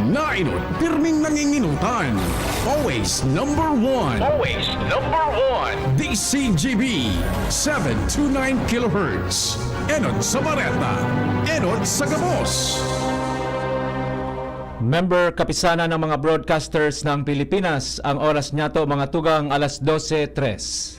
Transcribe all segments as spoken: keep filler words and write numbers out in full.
Nainot, pirming nanginginutan. Always number one. Always number one. D C G B, seven two nine kilohertz. Enot sa bareta, enot sa gabos. Member Kapisanan ng mga Broadcasters ng Pilipinas, ang oras niyato, mga tugang, alas dose tres.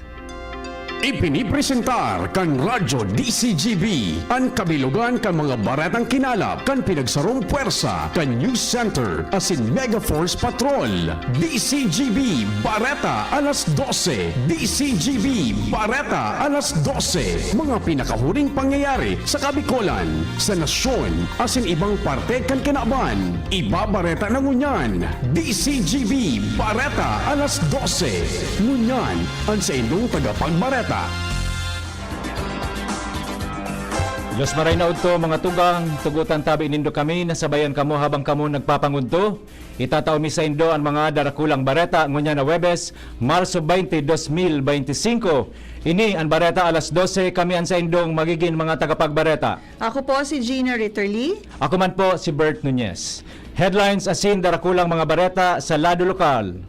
Ipinipresentar kan Radyo D C G B an kabilogan kan mga baretang kinalap kan pinagsarong pwersa kan News Center asin Mega Force Patrol. D C G B Bareta alas dose. D C G B Bareta alas dose. Mga pinakahuring pangyayari sa Kabikolan, sa nasyon, asin ibang parte kan kinaban. Ibabareta na ngunyan, D C G B Bareta alas dose. Ngunyan, an saindong tagapagbareta. Diyos maray na udto, mga tugang, tugotan tabi nindo kami, nasabayan kamo habang kamo nagpapangudto. Itatao mi saindo an mga darakulang bareta ngunyan na Huwebes, Marso twenty, dos mil beinti singko. Ini an Bareta alas dose, kami an saindong magigin mga tagapagbareta. Ako po si Gina Ritterly. Ako man po si Bert Nunez. Headlines asin darakulang mga bareta sa lado lokal.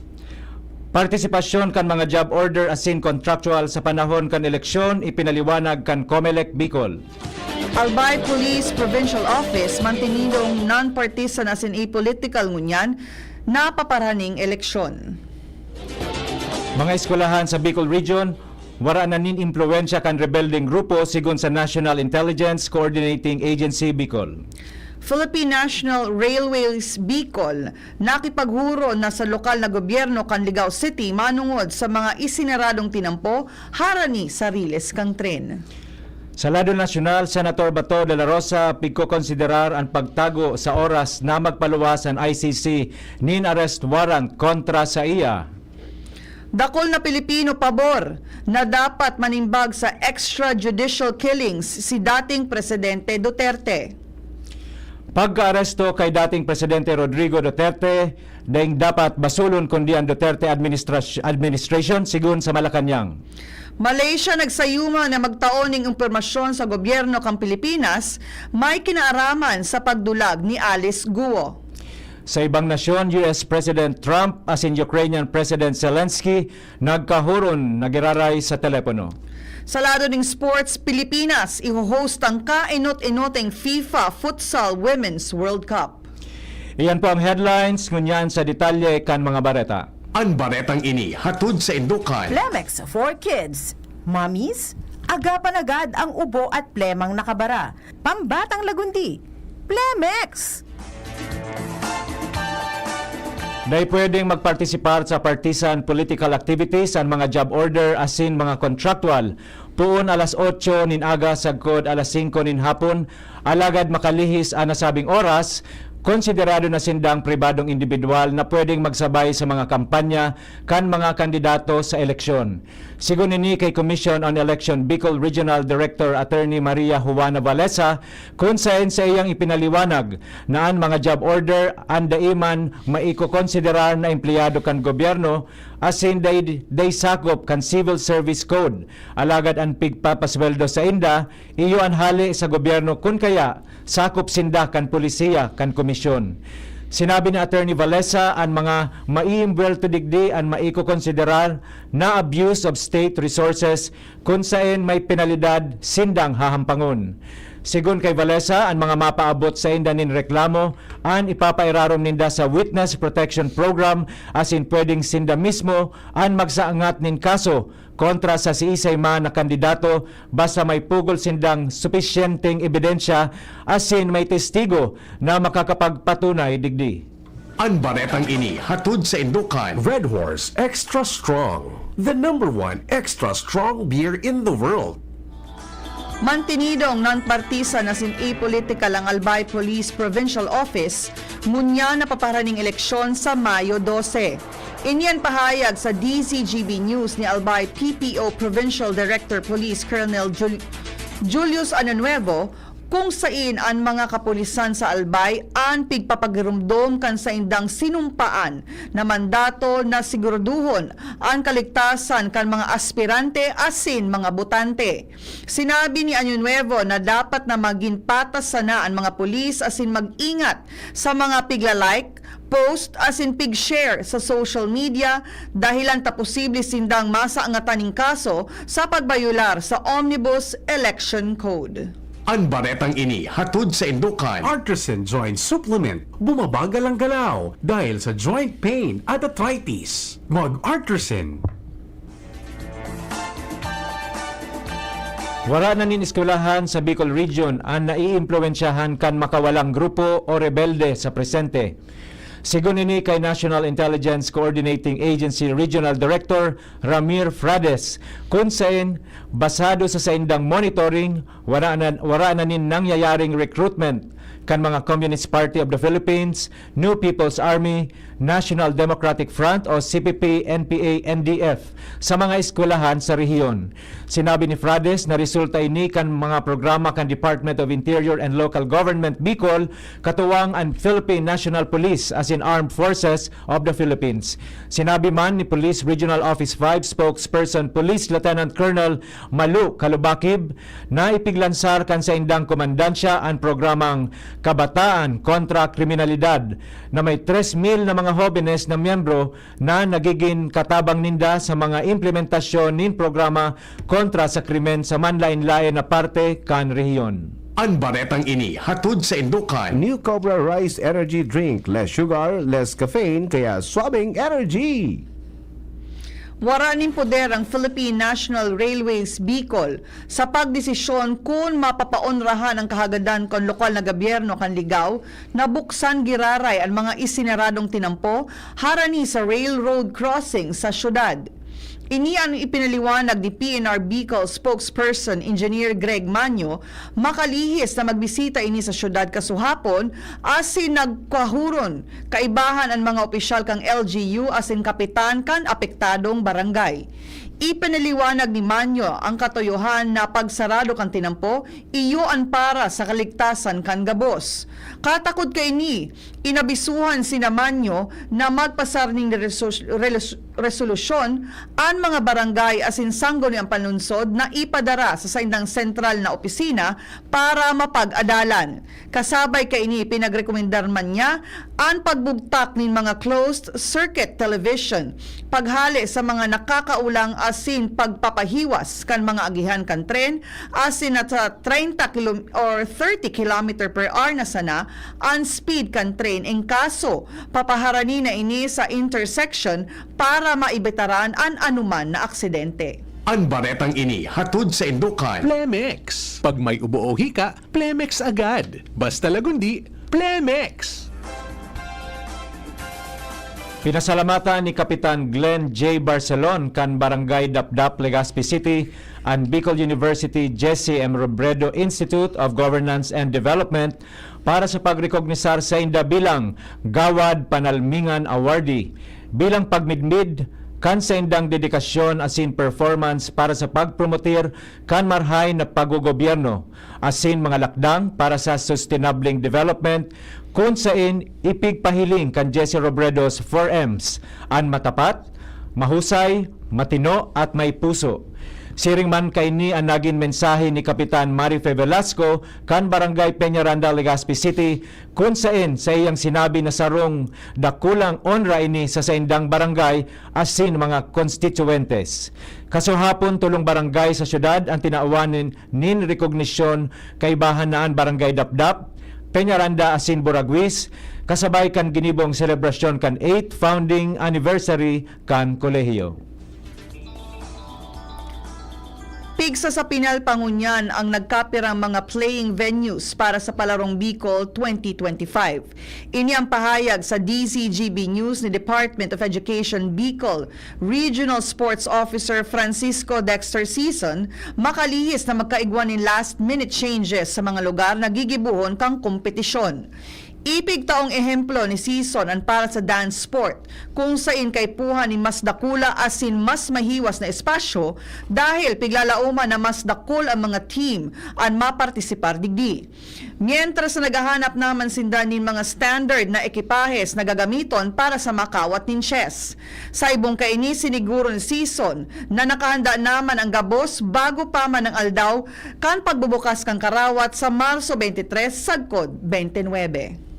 Partisipasyon kan mga job order asin contractual sa panahon kan eleksyon ipinaliwanag kan Comelec Bicol. Albay Police Provincial Office mantinidong non-partisan asin apolitical ngunyan na paparaning eleksyon. Mga eskwelahan sa Bicol Region, wara na nin impluwensya kan rebeldeng grupo, sigon sa National Intelligence Coordinating Agency Bicol. Philippine National Railways Bicol nakipaghuro na sa lokal na gobyerno kan Ligao City manongod sa mga isiniradong tinampo harani sa riles kan tren. Sa lado nasyonal, Senator Bato de la Rosa pigkokonsiderar an pagtago sa oras na magpaluwas an I C C nin arrest warrant kontra saiya. Dakul na Pilipino pabor na dapat manimbag sa extrajudicial killings si dating Presidente Duterte. Pagkaaresto kay dating Presidente Rodrigo Duterte, daing dapat basulon kundi an Duterte administras-, administration, sigon sa Malacañang. Malaysia nagsayuma na magtao ning impormasyon sa gobyerno kan Pilipinas may kinaaraman sa pagdulag ni Alice Guo. Sa ibang nasyon, U S President Trump asin Ukrainian President Zelensky nagkahuron na giraray sa telepono. Sa lado ning sports, Pilipinas iho-host ang kainot-inoteng FIFA Futsal Women's World Cup. Iyan po ang headlines, ngunyan sa detalye kan mga bareta. An baretang ini hatod saindo kan Plemex for Kids. Mommies, agapan agad ang ubo at plemang nakabara. Pambatang lagundi, Plemex! Dai pwedeng magpartisipar sa partisan political activities an mga job order asin mga contractual poon alas otso nin aga sagkod alas singko nin hapon, alagad makalihis an nasabing oras, konsiderado na sindang pribadong indibidwal na pwedeng magsabay sa mga kampanya kan mga kandidato sa eleksyon. Sigon ini kay Commission on Election Bicol Regional Director Attorney Maria Juana Valesa, kun saen saiyang ipinaliwanag na an mga job order an dai man maikokonsiderar na empleyado kan gobyerno asin dai, dai sakop kan Civil Service Code, alagad an pigpapasweldo sainda iyo an hale sa gobyerno, kun kaya sakop sinda kan polisiya kan komisyon. Sinabi ni Attorney Valesa, an mga maiimbuwelto digdi an maikokonsiderar na abuse of state resources kun saen may penalidad sindang hahampangon. Sigon kay Valesa, an mga mapaabot sainda nin reklamo an ipapairarom ninda sa Witness Protection Program asin pwedeng sinda mismo an magsaangat nin kaso kontra sa siisay man na kandidato basta may pugol sindang supisyenteng ebidensya asin may testigo na makakapagpatunay digdi. An baretang ini hatod saindo kan Red Horse Extra Strong, the number one extra strong beer in the world. Mantinidong non-partisan asin apolitical ang Albay Police Provincial Office, ngunyan na paparaning eleksyon sa Mayo dose. Ini an pahayag sa D Z G B News ni Albay P P O Provincial Director Police Colonel Jul-, Julius Añonuevo, kung sain an mga kapulisan sa Albay an pigpapagiromdom kan saindang sinumpaan na mandato na siguraduhon an kaligtasan kan mga aspirante asin mga botante. Sinabi ni Año Nuevo na dapat na magin patas sana an mga pulis asin mag-ingat sa mga pigla-like, post asin pig-share sa social media, dahilan ta posible sindang masangatan nin kaso sa pagbayolar sa Omnibus Election Code. An baretang ini hatod saindo kan Artisan Joint Supplement. Bumabagal ang galaw dahil sa joint pain at arthritis. Mag-Artisan. Wara na nin eskwelahan sa Bicol Region an naiimpluwensyahan kan makawalang grupo o rebelde sa presente. Sigon ini kay National Intelligence Coordinating Agency Regional Director Ramir Frades, kun saen, basado sa saindang monitoring, wara na, wara na nin nangyayaring recruitment kan mga Communist Party of the Philippines, New People's Army, National Democratic Front o C P P, N P A, N D F sa mga eskwelahan sa rehiyon. Sinabi ni Frades na resulta ini kan mga programa kan Department of Interior and Local Government Bicol, katuwang an Philippine National Police asin Armed Forces of the Philippines. Sinabi man ni Police Regional Office five Spokesperson Police Lieutenant Colonel Malu Kalubakib na ipiglansar kan saindang komandansya an programang Kabataan kontra Kriminalidad na may tres mil na mga hobenes na miyembro na nagigin katabang ninda sa mga implementasyon nin programa kontra sa krimen sa manlaen-laen na parte kan rehiyon. An baretang ini hatod saindo kan New Cobra Rice Energy Drink, less sugar, less caffeine, kaya suabing energy! Wara nin poder ang Philippine National Railways Bicol sa pagdesisyon kun mapapaonrahan ang kahagadan kan lokal na gobyerno kan Ligao na buksan giraray an mga isiniradong tinampo harani sa railroad crossing sa syudad. Ini an ipinaliwanag ni P N R Bicol spokesperson Engineer Greg Manyo makalihis na magbisita ini sa syudad kasuhapon asin nagkahuron kaibahan an mga opisyal kan L G U asin kapitan kan apektadong barangay. Ipinaliwanag ni Manyo ang katuyohan na pagsarado kan tinampo iyo an para sa kaligtasan kan gabos. Katakod kaini, inabisuhan si Manyo na magpasar nin resus-, relus-, resolusyon an mga barangay asin sangguniang panlungsod na ipadara sa saindang sentral na opisina para mapag-adalan. Kasabay kaini, pinagrekomendar man niya an pagbugtak nin mga closed circuit television, paghale sa mga nakakaulang asin pagpapahiwas kan mga agihan kan tren asin nasa treinta kilom-, or thirty kilometer per hour na sana an speed kan tren. En kaso, papaharani na ini sa intersection para maibetaran an anoman na aksidente. An baretang ini hatod saindo kan Plemex. Pag may ubo o hika, Plemex agad. Basta Lagundi, Plemex! Pinasalamatan ni Kapitan Glenn J Barcelon kan Barangay Dapdap, Legazpi City, an Bicol University Jesse M Robredo Institute of Governance and Development para sa pagrekognisar sainda bilang Gawad Panalmingan Awardee, bilang pagmidmid kan saindang dedikasyon asin performance para sa pagpromotir kan marhay na paggogobyerno asin mga lakdang para sa sustainableng development, kun sain ipigpahiling kan Jesse Robredo's four M's, an matapat, mahusay, matino at may puso. Siring man kaini an nagin mensahe ni Kapitan Marife Velasco kan Barangay Peñaranda, Legazpi City, kun sain saiyang sinabi na sarong dakulang onra ini sa saindang barangay asin mga konstituyentes. Kasuhapon, tolong barangay sa syudad an tinawan nin, nin rekognisyon, kaibahan na an Barangay Dapdap, Peñaranda asin Buraguis, kasabay kan ginibong selebrasyon kan eighth founding anniversary kan kolehiyo. Pigsa sa Pinal pa ngunyan ang nagkapirang mga playing venues para sa Palarong Bicol twenty twenty-five. Ini ang pahayag sa D Z G B News ni Department of Education Bicol Regional Sports Officer Francisco Dexter Sison, makalihis na magkaigwa nin last-minute changes sa mga lugar na gigibohon kan kompetisyon. Ipigtaong ehemplo ni Sison an para sa dance sport, kung sain kaipuhan nin mas dakula asin mas mahiwas na espasyo dahil piglalaoman na mas dakul an mga team an mapartisipar digdi. Mientras na naghahanap naman sinda nin mga standard na ekipahes na gagamiton para sa makawat nin chess. Sa ibong kaini, siniguro ni Sison na nakahanda naman an gabos bago pa man an aldaw kan pagbubukas kan karawat sa Marso twenty-three sagkod twenty-nine.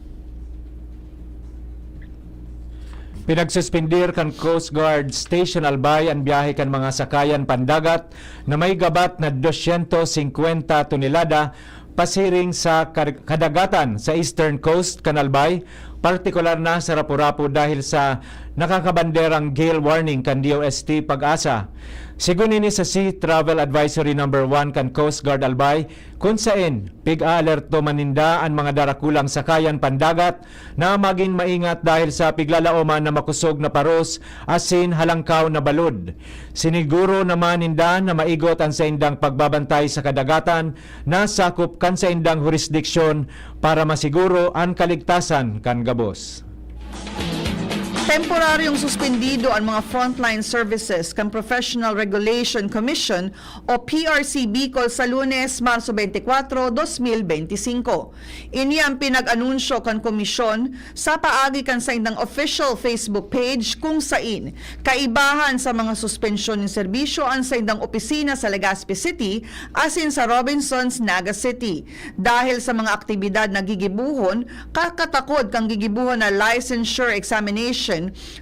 Pinagsuspendir kan Coast Guard Station Albay an biyahe kan mga sakayan pandagat na may gabat na dosyentos singkwenta tonelada pasiring sa kar-, kadagatan sa eastern coast kan Albay, partikular na sa Rapu-Rapu dahil sa nakakabanderang gale warning kan D O S T PAGASA. Sigon ini sa Sea Travel Advisory Number One kan Coast Guard Albay, kun saen pig-aalerto man ninda an mga darakulang sakayan pandagat na magin maingat dahil sa piglalaoman na makosog na paros asin halangkaw na balod. Siniguro naman ninda na maigot an saindang pagbabantay sa kadagatan na sakop kan saindang hurisdiksyon para masiguro an kaligtasan kan gabos. Temporaryong suspendido an mga frontline services kan Professional Regulation Commission o P R C Bicol sa Lunes, Marso twenty-four, dos mil benti singko. Ini an pinag-anunsyo kan komisyon sa paagi kan saindang official Facebook page, kung sain kaibahan sa mga suspensyon nin serbisyo an saindang opisina sa Legazpi City asin sa Robinsons, Naga City, dahil sa mga aktibidad na gigibohon, kakatakod kan gigibohon na licensure examination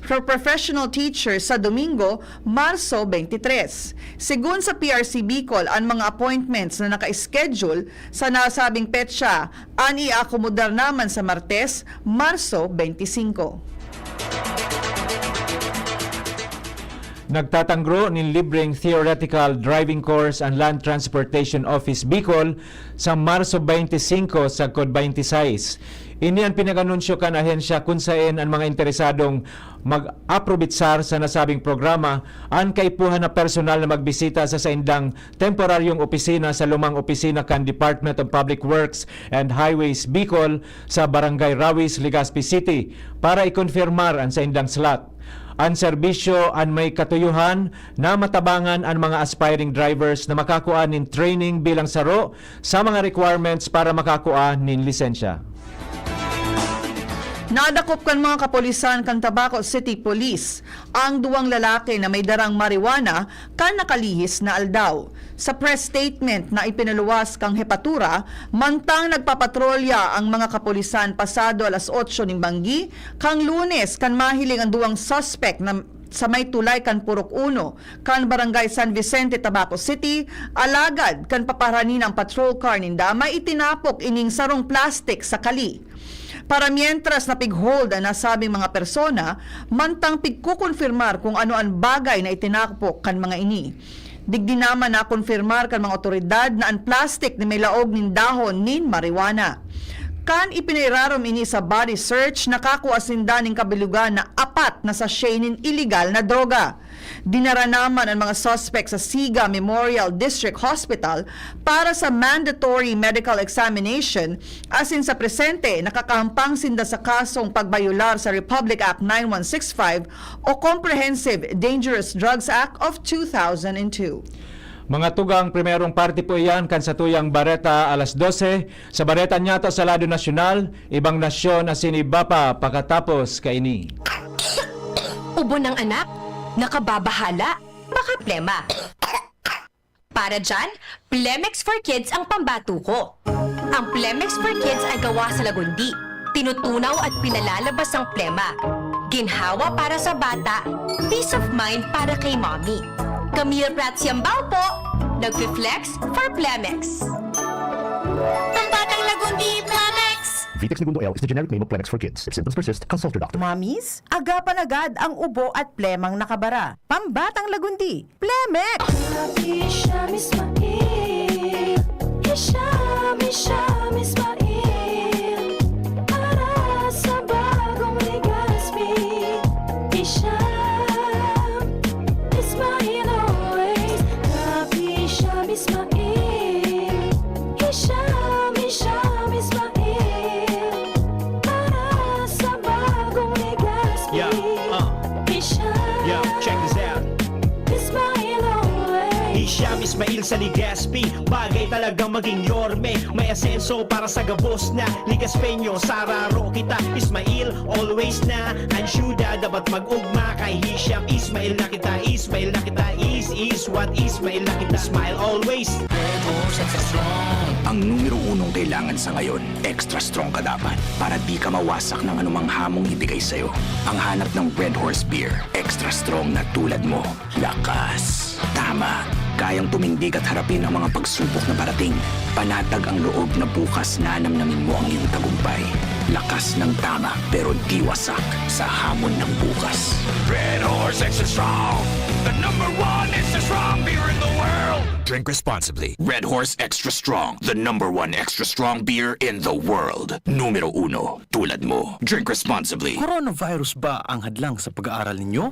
for professional teachers sa Domingo, Marso twenty-three. Segun sa P R C Bicol, an mga appointments na naka-schedule sa nasabing petsa an iaakomodar naman sa Martes, Marso twenty-singko. Nagtatangro nin libreng theoretical driving course an Land Transportation Office Bicol sa Marso twenty-singko sagkod twenty-sais. Ini an pinag-anunsyo kan ahensya kun saen an mga interesadong mag-aprobitsar sa nasabing programa an kaipuhan na personal na magbisita sa saindang temporaryong opisina sa lumang opisina kan Department of Public Works and Highways Bicol sa Barangay Rawis, Legazpi City para ikonfirmar an saindang slot. An serbisyo an may katuyohan na matabangan an mga aspiring drivers na makakua nin training bilang saro sa mga requirements para makakua nin lisensya. Nadakop kan mga kapulisan kan Tabaco City Police ang duwang lalaki na may darang marijuana kan nakalihis na aldaw. Sa press statement na ipinaluwas kan hepatura, mantang nagpapatrolya ang mga kapulisan pasado alas otso nin banggi kan Lunes kan mahiling ang duwang suspek na sa may tulay kan Purok Uno kan Barangay San Vicente, Tabaco City, alagad kan papaharani na an patrol car ninda, may itinapok ining sarong plastik sa kali. Para mientras na pig-hold an nasabing mga persona, mantang pigkukonfirmar kung ano an bagay na itinapok kan mga ini. Digdi naman nakonfirmar kan mga awtoridad na an plastik na may laog nin dahon nin marijuana. Kan ipinairarom ini sa body search, nakakua sinda nin kabilugan na apat na sachet nin iligal na droga. Dinara naman an mga suspek sa Siga Memorial District Hospital para sa mandatory medical examination, asin sa presente, nakakahampang sinda sa kasong pagbayolar sa Republic Act nine one six five o Comprehensive Dangerous Drugs Act of two thousand and two. Mga tugang, primerong parte po iyan kan satuyang bareta alas dose. Sa bareta niyato sa lado nasyonal, ibang nasyon asin iba pa pakatapos kaini. Ubo ng anak? Nakababahala? Baka plema. Para dyan, Plemex for Kids ang pambato ko. Ang Plemex for Kids ay gawa sa lagundi. Tinutunaw at pinalalabas ang plema. Ginhawa para sa bata, peace of mind para kay mommy. Camille Prats Yambao po, nagfi-flex for Plemex. Pambatang Lagundi, Plemex! Vitex Negundo L is the generic name of Plemex for Kids. If symptoms persist, consult your doctor. Mommies, agapan agad ang ubo at plemang nakabara. Pambatang Lagundi, Plemex! Happy siya, Miss Mail. Isha, Misha, Miss Mail. Para sa bagong Legazpi. Isha, Miss Mail always. Happy siya, Miss Mail. Isha, Misha, Miss Mail. Sa Legazpi, bagay talagang maging yorme. May asenso para sa gabos na Legazpeño. Sararo kita, Ismail, always na. Ang syuda dapat mag-ugma. Kay Hisham, Ismail na kita, Ismail na kita. Is, is what Ismail na kita. Smile always. Ang numero unong kailangan sa ngayon, extra strong ka dapat para di ka mawasak ng anumang hamong ibigay sa'yo. Ang hanap ng Red Horse Beer, extra strong na tulad mo. Lakas. Tama. Kayang tumindig at harapin ang mga pagsubok na parating. Panatag ang loob na bukas nanamnamin mo ang iyong tagumpay. Lakas ng tama, pero di wasak sa hamon ng bukas. Red Horse Extra Strong, the number one extra strong beer in the world. Drink responsibly. Red Horse Extra Strong, the number one extra strong beer in the world. Numero uno, tulad mo. Drink responsibly. Coronavirus ba ang hadlang sa pag-aaral ninyo?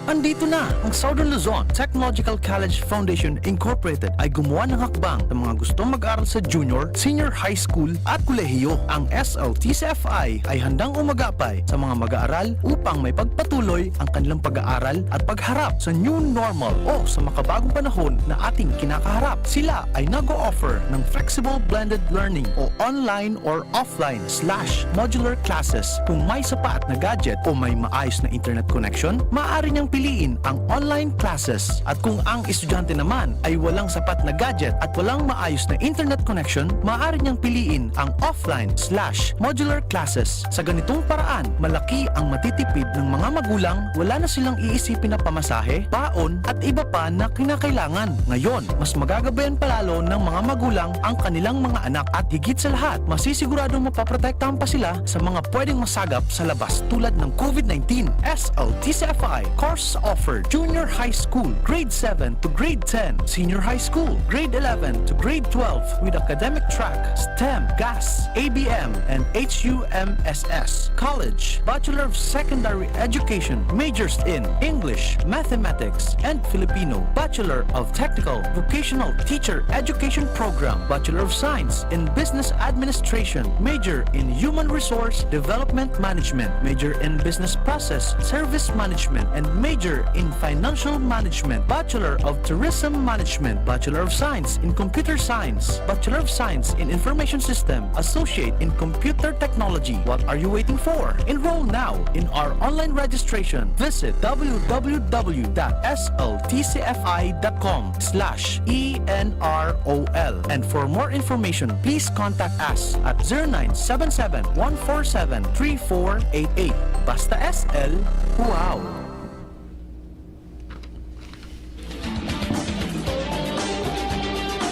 Andito na! Ang Southern Luzon Technological College Foundation Incorporated ay gumawa ng hakbang sa mga gustong mag-aral sa junior, senior high school at kolehiyo. Ang S L T C F I ay handang umagapay sa mga mag-aaral upang may pagpatuloy ang kanilang pag-aaral at pagharap sa new normal o sa makabagong panahon na ating kinakaharap. Sila ay nag-o-offer ng flexible blended learning o online or offline slash modular classes. Kung may sapat na gadget o may maayos na internet connection, maaari niyang piliin ang online classes. At kung ang estudyante naman ay walang sapat na gadget at walang maayos na internet connection, maaari niyang piliin ang offline slash modular classes. Sa ganitong paraan, malaki ang matitipid ng mga magulang, wala na silang iisipin na pamasahe, baon, at iba pa na kinakailangan. Ngayon, mas magagabayan palalo ng mga magulang ang kanilang mga anak at higit sa lahat, masisiguradong mapaprotektahan pa sila sa mga pwedeng masagap sa labas tulad ng COVID nineteen. S L T C F I course offered: Junior High School, Grade seven to Grade ten, Senior High School, Grade eleven to Grade twelve, with academic track STEM, GAS, A B M, and H U M S S. College, Bachelor of Secondary Education, majors in English, Mathematics, and Filipino. Bachelor of Technical Vocational Teacher Education Program, Bachelor of Science in Business Administration, major in Human Resource Development Management, major in Business Process Service Management, and major in Financial Management, Bachelor of Tourism Management, Bachelor of Science in Computer Science, Bachelor of Science in Information System, Associate in Computer Technology. What are you waiting for? Enroll now in our online registration. Visit w w w dot s l t c f i dot com slash e n r o l. And for more information, please contact us at zero nine seven seven, one four seven, three four eight eight. Basta S L, wow!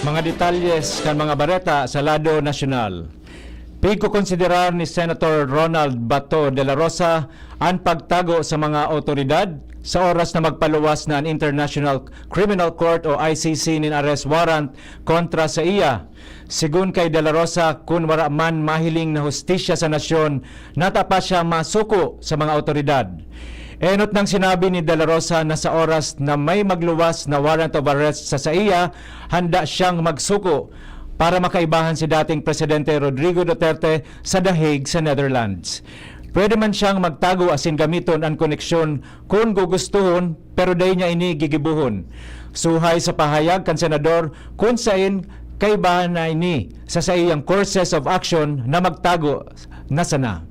Mga detalles kan mga bareta sa lado nasyonal. Pigkokonsiderar ni Senator Ronald Bato de la Rosa an pagtago sa mga awtoridad sa oras na magpaluwas na an International Criminal Court o I C C nin arrest warrant kontra saiya. Sigon kay De La Rosa, kun wara man mahiling na hustisya sa nasyon, nata pa siya masuko sa mga awtoridad. Enot nang sinabi ni De La Rosa na sa oras na may magluwas na warrant of arrest sa saiya, handa siyang magsuko para makaibahan si dating Presidente Rodrigo Duterte sa The Hague sa Netherlands. Pwede man siyang magtago asin gamiton an koneksyon kun gugustuhon, pero dai niya ini gigibohon. Suhay sa pahayag kan senador kun saen kaibahan na ini sa saiyang courses of action na magtago na sana.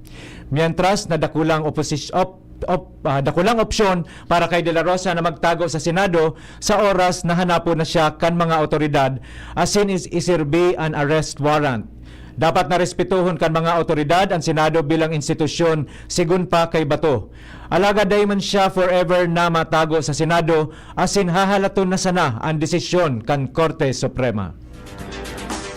Mientras na dakulang oposis-, op-, op-, ah, dakulang opsyon para kay De La Rosa na magtago sa Senado sa oras na hanapon na siya kan mga awtoridad, asin is isirbi an arrest warrant. Dapat na respetohon kan mga awtoridad an Senado bilang institusyon, sigon pa kay Bato. Alagad dai man siya forever na matago sa Senado, asin hahalaton na sana an desisyon kan Korte Suprema.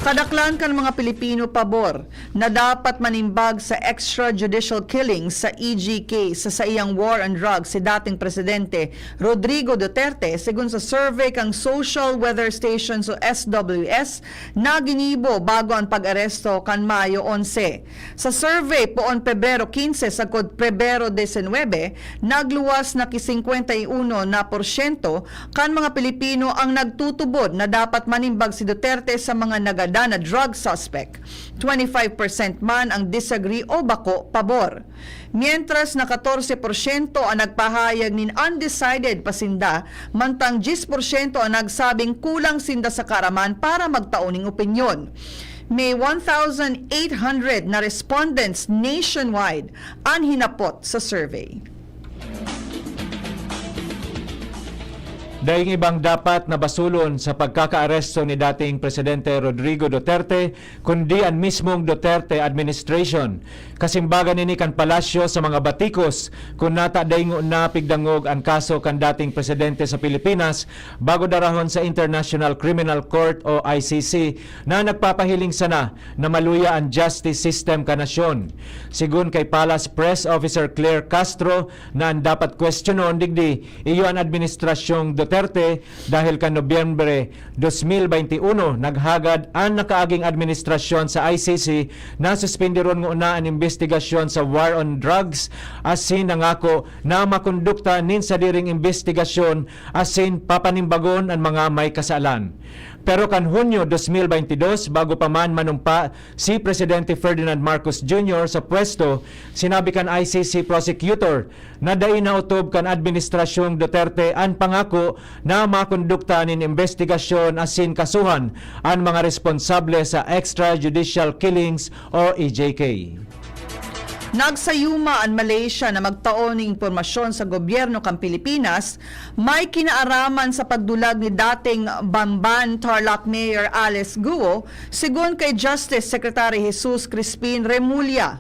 Kadaklan kan mga Pilipino pabor na dapat manimbag sa extrajudicial killing sa E G K sa saiyang war on drugs si dating Presidente Rodrigo Duterte, segun sa survey kan Social Weather Stations o S W S na ginibo bago an pag-aresto kan Mayo onse. Sa survey poon Pebrero quince sagkod Pebrero diecinuebe, nagluwas na ki singkwenta y uno na porsyento kan mga Pilipino ang nagtutubod na dapat manimbag si Duterte sa mga naga na drug suspect. Twenty-five percent man ang disagree o bako pabor. Mientras na katorse porsyento ang nagpahayag nin undecided pa sinda, mantang diyes porsyento ang nagsabing kulang sinda sa kaaraman para magtao ning opinyon. May one thousand eight hundred na respondents nationwide an hinapot sa survey. Daing ibang dapat na basulon sa pagkakaaresto ni dating Presidente Rodrigo Duterte, kundi an mismong Duterte administration. Kasimbagan ini kan palasyo sa mga batikos, kun nata daing ngona pigdangog an kaso kan dating presidente sa Pilipinas bago darahon sa International Criminal Court o I C C, na nagpapahiling sana na maluya an justice system kan nasyon. Sigon kay Palace Press Officer Claire Castro, na an dapat kwestiyonon digdi iyo an administrasyong Duterte, dahil kan Nobyembre dos mil baynte uno naghagad an nakaaging administrasyon sa I C C na suspenderon ngona an imbestigasyon sa war on drugs, asin nangako na makondukta nin sadiring imbestigasyon asin papanimbagon an mga may kasalan. Pero kan Hunyo dos mil baynte dos, bago pa man manumpa si Presidente Ferdinand Marcos Junior sa pwesto, sinabi kan I C C prosecutor na dai naotob kan administrasyong Duterte an pangako na makondukta nin imbestigasyon asin kasuhan an mga responsable sa extrajudicial killings o E J K. Nagsayuma an Malaysia na magtao nin impormasyon sa gobyerno kan Pilipinas, may kinaaraman sa pagdulag ni dating Bamban Tarlac Mayor Alice Guo, sigon kay Justice Secretary Jesus Crispin Remulla.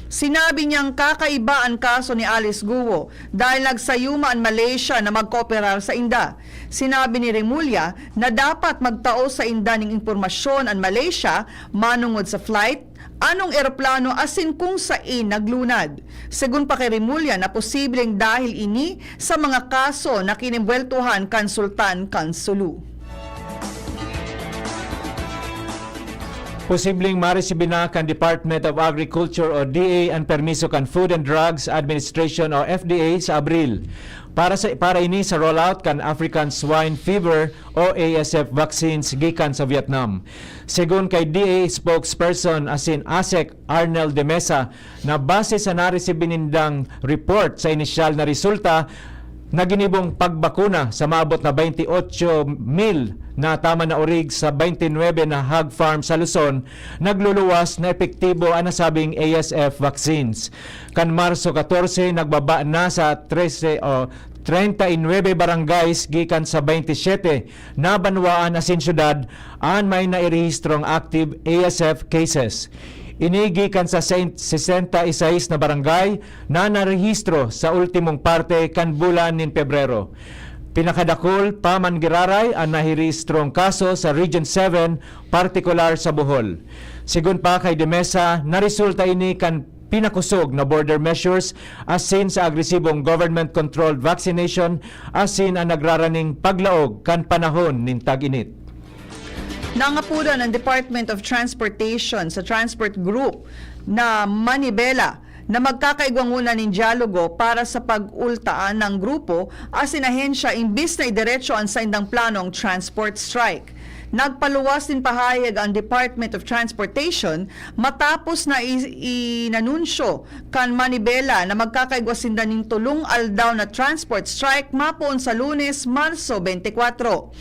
Sinabi niyang kakaiba an kaso ni Alice Guo dahil nagsayuma an Malaysia na magkooperar sainda. Sinabi ni Remulla na dapat magtao sainda nin impormasyon an Malaysia manongod sa flight, anong eroplano asin kung sain naglunad. Segun pa kay Remulla na posibleng dahil ini sa mga kaso na kinembweltohan kan Sultan kan Sulu. Posibleng maresibi na kan Department of Agriculture o D A an permiso kan Food and Drugs Administration o F D A sa Abril para sa, para ini sa rollout kan African Swine Fever o A S F vaccines gikan sa Vietnam. Segun kay D A spokesperson asin ASEC Arnel de Mesa, na base sa naresibi nindang report sa inisyal na resulta, na ginibong pagbakuna sa maabot na baynte otso mil na tama na orig sa baynte nuebe na hog farm sa Luzon, nagluluwas na epektibo an nasabing A S F vaccines. Kan Marso katorse, nagbaba na sa trese o treinta y nueve barangays gikan sa baynte siyete na banwaan asin syudad an may nairehistrong active A S F cases. Ini gikan sa sain-, sesenta y seis na barangay na narehistro sa ultimong parte kan bulan nin Pebrero. Pinakadakul pa man giraray an nahirehistrong kaso sa Region seven, partikular sa Bohol. Segun pa kay De Mesa, naresulta ini kan pinakosog na border measures asin sa agresibong government-controlled vaccination asin an nagraraning paglaog kan panahon nin tag-init. Nangapudan ang Department of Transportation sa transport group na manibela na magkakaigwa ngona nin dyalogo para sa pag-ultaan ng grupo asin ahensya imbis na idiretso an saindang planong transport strike. Nagpaluwas nin pahayag ang Department of Transportation matapos na i-, inanunsyo kan manibela na magkakaigwa sinda nin tolong aldaw na transport strike mapoon sa Lunes, Marso twenty-four.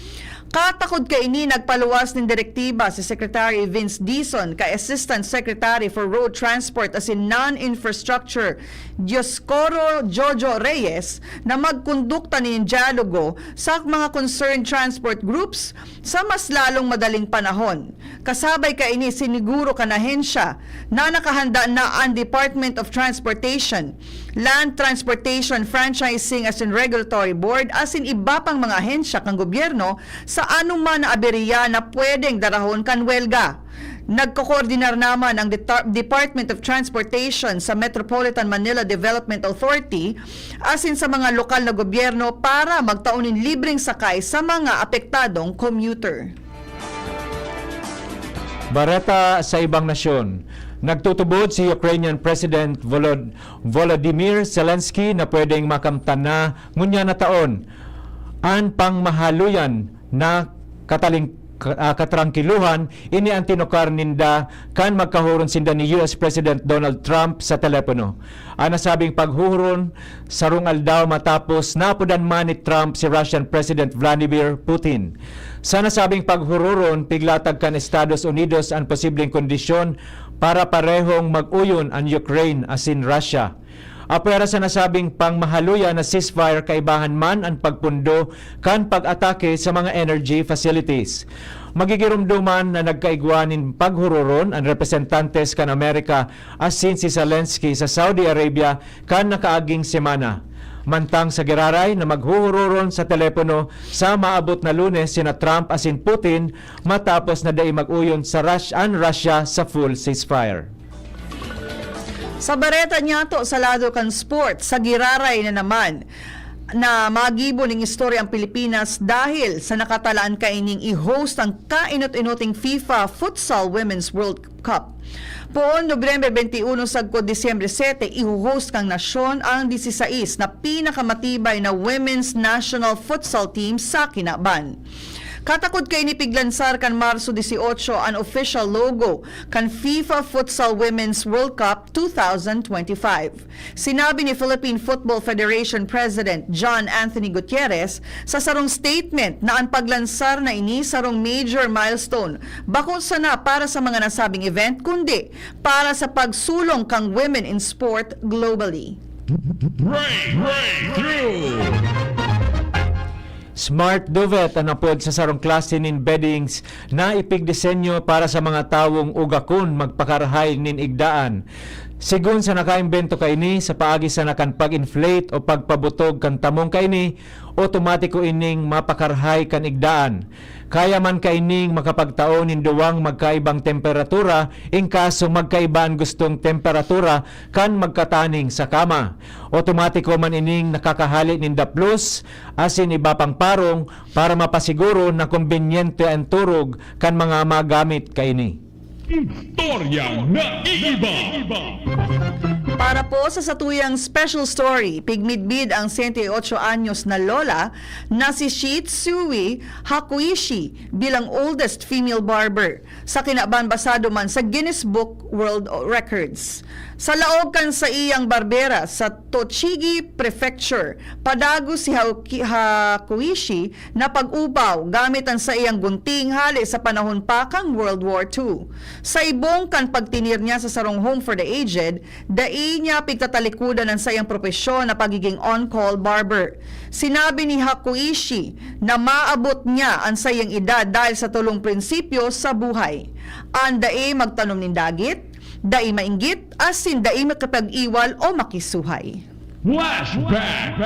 Katakod kaini, nagpaluwas nin direktiba si Secretary Vince Dizon kay Assistant Secretary for Road Transport asin Non-Infrastructure Dioscoro Jojo Reyes na magkondukta nin dyalogo sa mga concerned transport groups sa mas lalong madaling panahon. Kasabay kaini, siniguro kan ahensya na nakahanda na an Department of Transportation, Land Transportation Franchising asin Regulatory Board asin iba pang mga ahensya kan gobyerno sa anoman na aberya na pwedeng darahon kan welga. Nagkokoordinar naman ang Detar-, Department of Transportation sa Metropolitan Manila Development Authority asin sa mga lokal na gobyerno para magtao nin libreng sakay sa mga apektadong commuter. Bareta sa ibang nasyon. Nagtutubod si Ukrainian President Volod-, Volodymyr Zelensky na pwedeng makamtan na ngunyan na taon an pangmahaloyan na kataling-, ka-, ah, katrangkiluhan, ini ang tinukar ninda kan magkahuron sinda ni U S President Donald Trump sa telepono. An nasabing paghuhuron, sarong aldaw matapos naapodan man ni Trump si Russian President Vladimir Putin. Sa nasabing paghururon, piglatag kan Estados Unidos an posibleng kondisyon para parehong mag-uyon an Ukraine asin Russia. Apwera sa nasabing pangmahaluya na ceasefire, kaibahan man an pagpundo kan pag-atake sa mga energy facilities. Magigiromdoman na nagkaigwa nin paghururon an representantes kan Amerika asin si Zelensky sa Saudi Arabia kan nakaaging semana. Mantang sa giraray na maghuhururon sa telepono sa maabot na Lunes sina Trump asin Putin matapos na dai mag-uyon sa Rus-, an Russia sa full ceasefire. Sa bareta niyato sa lado kan sport, sa giraray na naman na magibo ning istorya ang Pilipinas dahil sa nakatalaan kaining i-host ang kainot-inoting FIFA Futsal Women's World Cup. Poon Nobyembre twenty-one sagkod Disyembre sete, iho-host kan nasyon ang disisais na pinakamatibay na women's national futsal team sa kinaban. Katakod kaini piglansar kan Marso dieciocho an official logo kan FIFA Futsal Women's World Cup two thousand twenty-five. Sinabi ni Philippine Football Federation President John Anthony Gutierrez sa sarong statement na an paglansar na ini sarong major milestone, bako sana para sa mga nasabing event, kundi para sa pagsulong kan women in sport globally. Breakthrough! Smart Duvet an apod sa sarong klase nin beddings na ipigdisenyo para sa mga tawong ugakon magpakarahay nin igdaan. Sigon sa nakaimbento kaini, sa paagi sana kan pag-inflate o pagpabutog kan tamong kaini, otomatiko ining mapakarahay kan igdaan. Kaya man kaining makapagtao nin duwang magkaibang temperatura, in kaso magkaiba an gustong temperatura kan magkataning sa kama. Otomatiko man ining nakakahale nin daplos asin iba pang parong para mapasiguro na kombinyente an turog kan mga magamit kaini. Istoryang naiiba. Para po sa satuyang special story, pigmidbid ang siyento y otso anyos na lola na si Shitsui Hakuishi bilang oldest female barber sa kinaban, basado man sa Guinness Book World Records. Sa laog kan saiyang barbera sa Tochigi Prefecture, padagos si Haoki-, Hakuishi na pag-upaw gamit an saiyang gunting hale sa panahon pa kan World War Two. Sa ibong kan pagtinir niya sa sarong home for the aged, dai niya pigtatalikodan an saiyang propesyon na pagiging on-call barber. Sinabi ni Hakuishi na maabot niya an saiyang edad dahil sa tolong prinsipyo sa buhay: an dai magtanom nin dagit, dai mainggit, asin dai makipag-iwal o makisuhay. Flashback!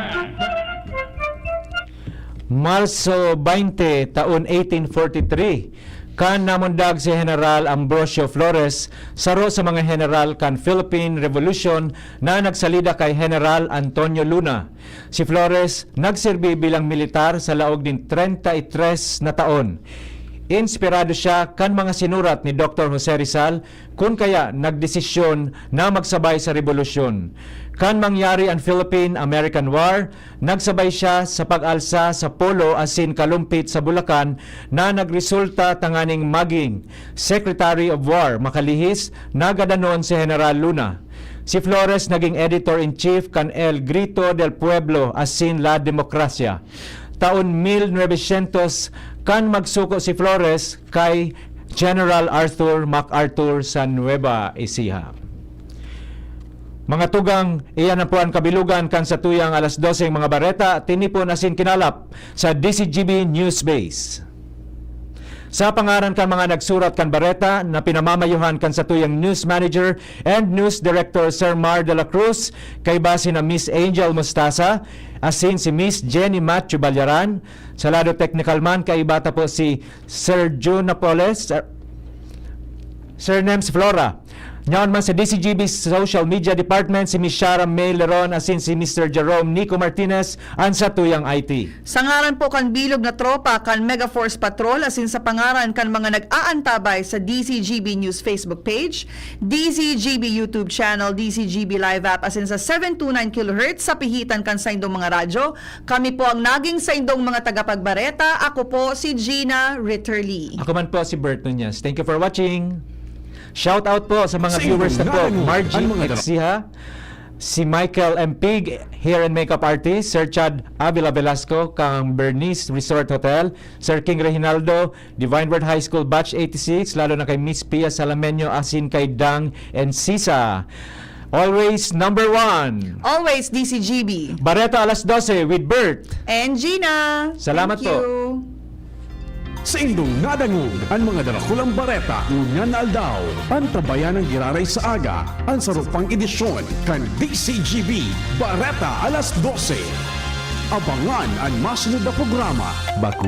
Marso twenty, taon eighteen forty-three, kan namundag si General Ambrosio Flores, saro sa mga general kan Philippine Revolution na nagsalida kay General Antonio Luna. Si Flores nagserbi bilang militar sa laog nin treinta y tres na taon. Inspirado siya kan mga sinurat ni Doktor Jose Rizal, kun kaya nagdesisyon na magsabay sa rebolusyon. Kan mangyari an Philippine-American War, nagsabay siya sa pag-alsa sa polo asin kalumpit sa Bulacan na nagresulta tanganing maging Secretary of War, makalihis na gadanon si General Luna. Si Flores naging editor-in-chief kan El Grito del Pueblo asin La Democracia. Taon mil novecientos, kan magsuko si Flores kay General Arthur MacArthur sa Nueva Ecija. Mga tugang, iyan na po an kabilugan kan satuyang alas doseng mga bareta, tinipon asin kinalap sa D Z G B News Base. Sa pangaran kan mga nagsurat kan bareta na pinamamayuhan kan satuyang news manager and news director, Sir Mar de la Cruz, kaiba sina Miss Angel Mostaza asin si Miss Jenny Matthew Ballaran. Sa lado teknikal man, kaiba ta po si Sir June Napoles, Sir, Sir Nems Flora. Nyaon man sa D C G B Social Media Department, si Miss Shara May Leron asin si Mister Jerome Nico Martinez, an satuyang I T. Sa ngaran po kan bilog na tropa kan Mega Force Patrol asin sa pangaran kan mga nag-aantabay sa D C G B News Facebook page, D C G B YouTube channel, D C G B Live app asin sa seven two nine kilohertz sa pihitan kan saindong mga radyo, kami po ang naging saindong mga tagapagbareta. Ako po si Gina Ritterly. Ako man po si Bert Nunez. Thank you for watching. Shout out po sa mga Sa viewers na inyong po. Ngalan, Margie ang mga dala- Exiha, si Michael M. Pig, hair and makeup artist, Sir Chad Avila Velasco, kang Bernice Resort Hotel, Sir King Reginaldo, Divine Word High School Batch eighty-six, lalo na kay Miss Pia Salamenyo, asin kay Dang and Sisa. Always number one. Always D C G B. Bareta alas dose with Bert. And Gina. Salamat Thank po. You. Saindong nadangog an mga darakulang bareta ngunyan na aldaw. Antabayan ang giraray sa aga, an saro pang edisyon kan D C G B Bareta alas dose. Abangan an masunod na programa. Bakuna